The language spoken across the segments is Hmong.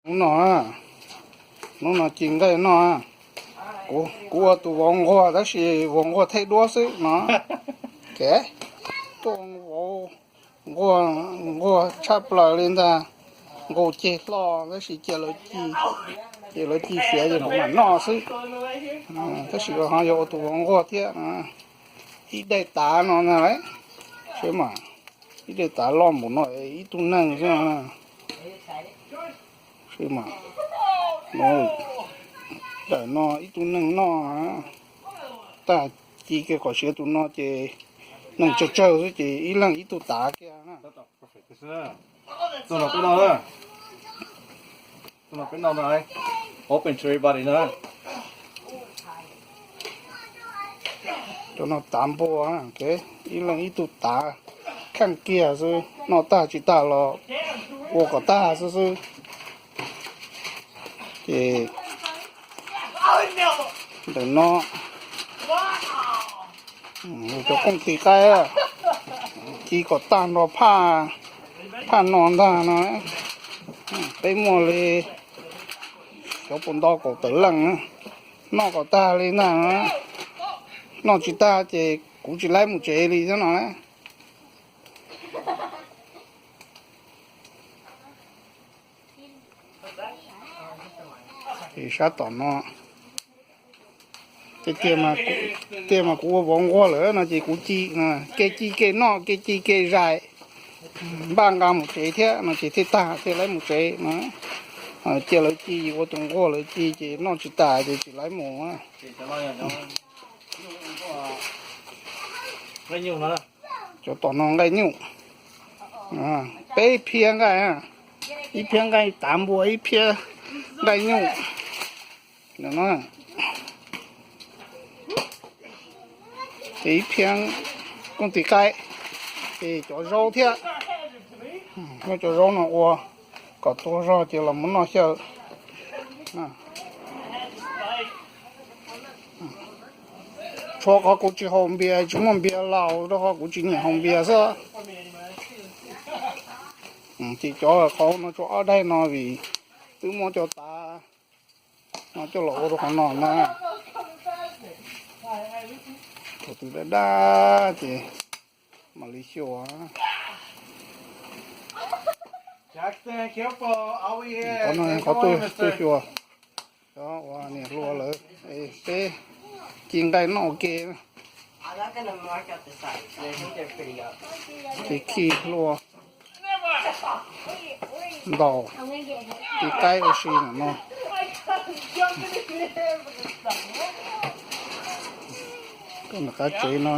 Hnub no, hnub no ci nqaij noj. Kuv, kuv ua tus vauv nquag tab sis vauv nquag thaij duab xwb no. Kev, tuaj vauv nquag, nquag tshaj plaws li ntag. Nqus ceg hlo tab sis cia lawv ci, ces lawv ci siav ces kuv mam noj xwb. Tab sis ho yog ua tus vauv nquag thiab. Ib daim tav no na, seb mas, ib daim tav loj npaum no ib tug neeg xwb. Seb mas, ntawm no ib tug neeg noj. Tag, ci kiag kom siav tus no ces neeg tsawg tsawg xwb ces ib leeg ib tug tav kiag. Cov no tav npua, ib leeg ib tug tav kheej kiag xwb, noj tag tsis tag los ua kom tag xwb xwb. Ces ntawm no cov kooj tis qaib, ci kom tag nrho phaj, phaj no ntag no. Peb muaj li xyov puas nto kaum tawm leej, noj kom tag li ntag. Noj tsis tag ces kuv tsis laib mus tsev li thiab no. Sab tom no, tiag tiag mas kuv ua vauv nquag lawm no ces kuv ci, kev ci kev noj, kev ci kev zais, npaj nqa mus tsev thiab no ces thiaj tag thiaj laib mus tsev no. Cia lawv ci, ua tus nquag lawv ci ces noj tsis tas ces tsis laib mus. Cov tom no nqaij nyuj, peb phiab nqaij, ib phiab nqaij tav npua, ib phiab nqaij nyuj. Ces ib phiab kooj tis qaib, ces cov zaub thiab. Muab cov zaub no ua kom tuag zog ces los muab noj xyaw. Tshuav qhov kuv tsis haus npias, tsis muaj npias laus rau qhov kuv tsis nyiam haus npias xwb. Ces cov qhov no tsuas ob daim no vim twb muab cov tav no coj los ua rau qhov no na. Thaum twg daj daj ces mam li xyuas. Qhov no qhov tuaj xyuas, cov uas niam hluas lawv, peb ci nqaij noj ua ke. Ces khij hlua ntaus tis qaib ua si no. Koj nram qab tsev no.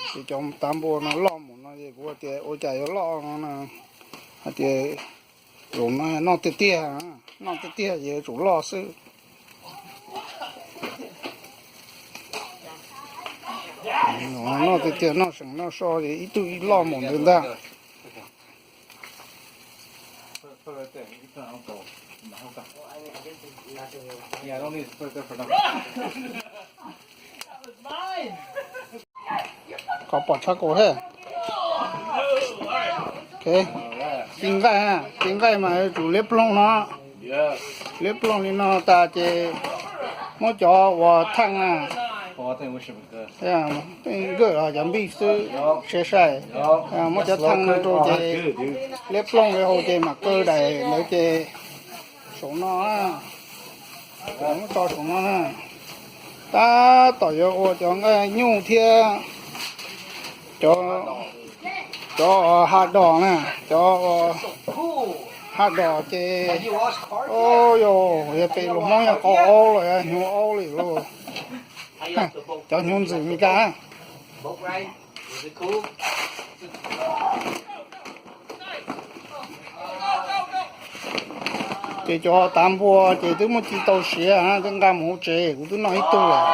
Ces cov tav npua no loj mus no es kuv tias ua cas yuav loj no, hais tias zaum no noj tiag tiag, noj tiag tiag ces yuav tsum loj xwb. Noj tiag tiag noj seem noj so ces ib tug ib loj mus ntawd ntag. Koj pom tshab kaus thiab. Ci nqaij, ci nqaij mas yuav tsum liab ploog no. Liab ploog li no tas ces muab cov uas theej na, nkawj los cov npij xwb, siab sai. Muab cov theej rau ces liab ploog li hauv ces mam kaw daim ntawd ces saum no, muab tso saum no na. Tab tom yuav ua cov nqaij nyuj thiab cov, cov ha dos na, cov ha dos ces, o yog, yog pem lus Hmoob yog qau aub los yog hnyuv aub li lauj. Cov hnyuv ntxwm Mis Kas. Ces cov tav npua ces twb muab ci tau siav, twb nqa mus hauv tsev, kuv twb noj ib tug lawm.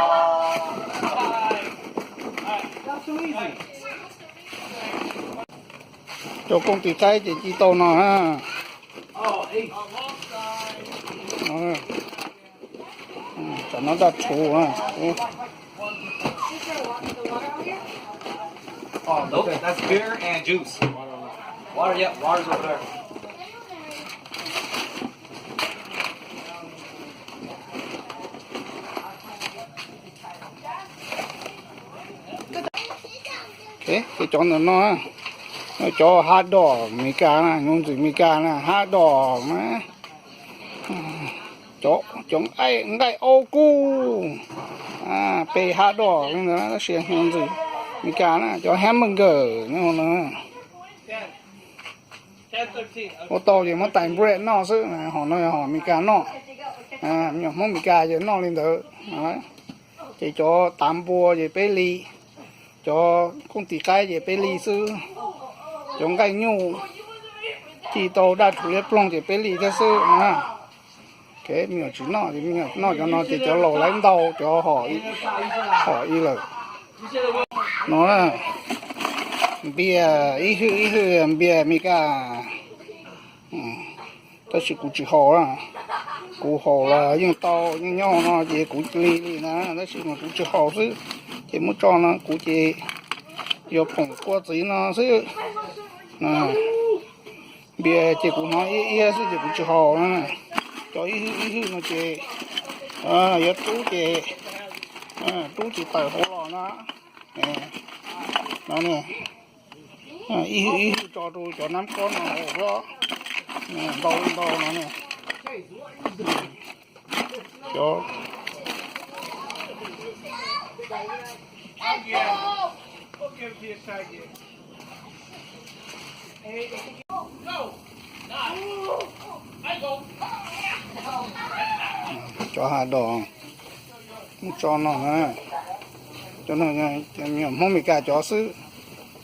Cov kooj tis qaib ces ci tau no na. Tam no daj rhuv. Oh, nope, that's beer and juice. Water, yeah, water's over there. Ces cov ntawm no, cov hot dog Mis Kas na, hnyuv ntxwm Mis Kas na, hot dog na. Cov nqaij aub kuj pe hot dog li ntawd tab sis hnyuv ntxwm Mis Kas na, cov hamburger no. Ua tau ces muab tais bread noj xwb, hom no yog hom Mis Kas noj. Me nyuam Hmoob Mis Kas ces noj li ntawd. Ces cov tav npua ces peb li, cov kooj tis qaib ces peb li xwb, cov nqaij nyuj ci tau daj rhuv liab ploog ces peb li thiab xwb na. Kev me nyuam tsis noj, me nyuam noj cov no ces cov laus lawv ntau, cov hom ib lawm. No na, npias ib hwj ib hwj npias Mis Kas. Tab sis kuv tsis haus na, kuv haus los yeej tau, yeej nyob no ces kuv li li na, tab sis mas kuv tsis haus xwb. Ces muab tso no kuv ces yuav phoom kua txiv no xwb. Npias ces kuv hnov iab iab xwb ces kuv tsis haus na. Cov ib hwj ib hwj no ces yuav rub ces rub tsis tawm hauv los na. No ne, ib hwj ib hwj tso rau cov nab kob no hauv xwb, ntau ntau no ne. Cov Cov hav dos, muab tso no na. Cov no me nyuam Hmoob Mes Kas cov xwb.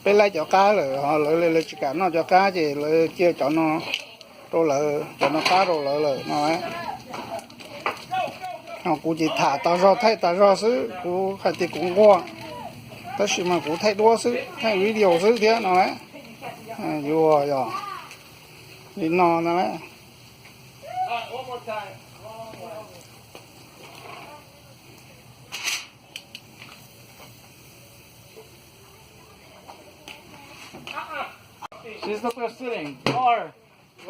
Peb laib cov qab lawm, ho lawv, lawv tsis kam noj cov qab ces lawv cia cov no rau lawv, cov no qab rau lawv lawm no. Ho kuv ces tham tas zog thaij tas zog xwb, kuv hais tias kuv nquag, tab sis mas kuv thaij duab xwb, thaij video xwb thiab no. Yuav yog li no na. She's up there sitting. Call her. I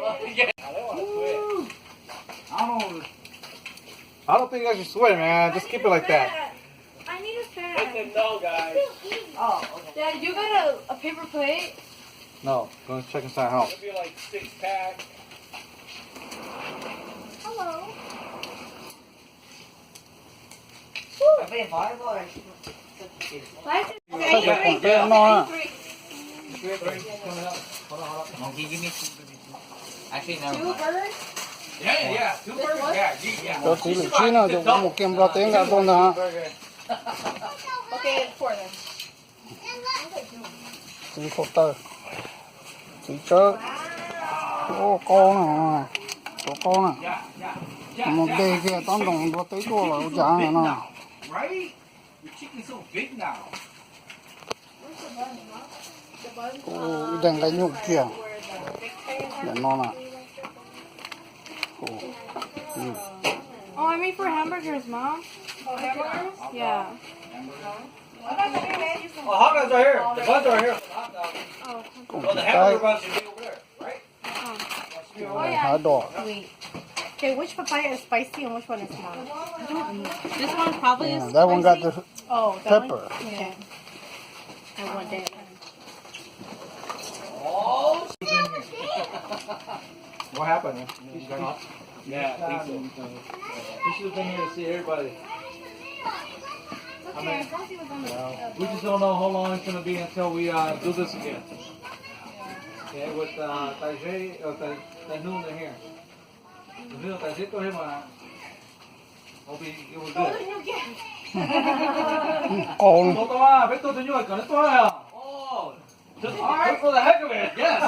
don't, I don't think you guys should swear, man. Just keep it like that. I need a fan. It's a no, guys. Dad, you got a, a paper plate? No, go check inside house. It'll be like six pack. Hello. Thaij cov khoom peb no. Cov txiv lwm tsib no ces kuv mus kiag Nplog teb nqa tuaj ntag. Txiv phau taw, txiv tsawb, qaub na, cov qaub na, mus de kiag tob ntoos Nplog teb tuaj los ua cas no. Kuv ib daig nqaij nyuj kiag ntawm no na. Oh, I made for hamburgers, Mom. Yeah. Oh, hot dogs right here. The buns are right here for the hot dogs. Oh, the hamburger buns should be over there, right? Hav dos. Wait. Okay, which papaya is spicy and which one is not? I don't know. This one probably is spicy. Yeah, that one got the pepper. Oh, that one? Okay. I want that one. What happened? She got off? Yeah, I think so. You should have been here to see everybody. I mean, we just don't know how long it's gonna be until we, uh, do this again. Okay, with, uh, Tais Zeb, uh, Tais, Tais Hnub, they're here. Tais Hnub, Tais Zeb tuaj here mà. Hope you, you were good. Qau. Peb tuaj tus nyuj kom neb tuaj. Oh, just, just for the heck of it, yes.